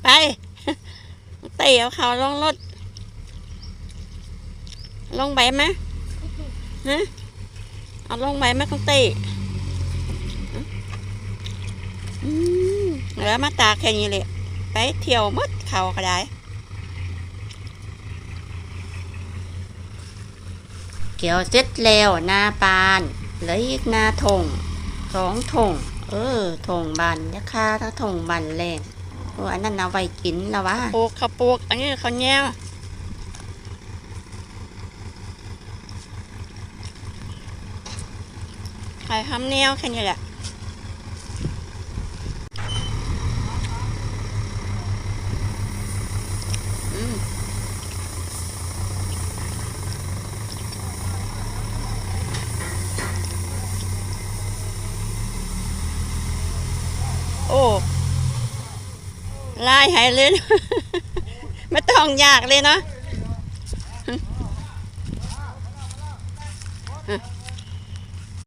ໄປ ເຕະເອົາເຂົ້າລົງລົດ ລົງໄປມາ ຮະ ເອົາລົງໄປມາ ຕ້ອງເຕະ ອືມ ເອີ ມາຕາກແຄ່ນີ້ແຫຼະ ໄປທ່ຽວໝົດ ເຂົ້າກໍໄດ້. ກ່ຽວເສັດແລ້ວນາປານ ເຫຼືອອີກນາທົ່ງ ສອງທົ່ງ ເອີ ທົ່ງບ້ານຍາຄາກັບທົ່ງບ້ານແລ້ງ ໂອ້ ອັນນັ້ນເອົາໄວ້ກິນລະຫວາ ປູກ ເຂົ້າປູກ ອັນນີ້ເຂົ້າແຍວ ໄຂ່ຫຳແນວ ແຄ່ນີ້ແຫຼະ ອືມ ໂອ້ ຫຼາຍໃຫ້ເລີຍ ບໍ່ຕ້ອງຢາກເລີຍເນາະ.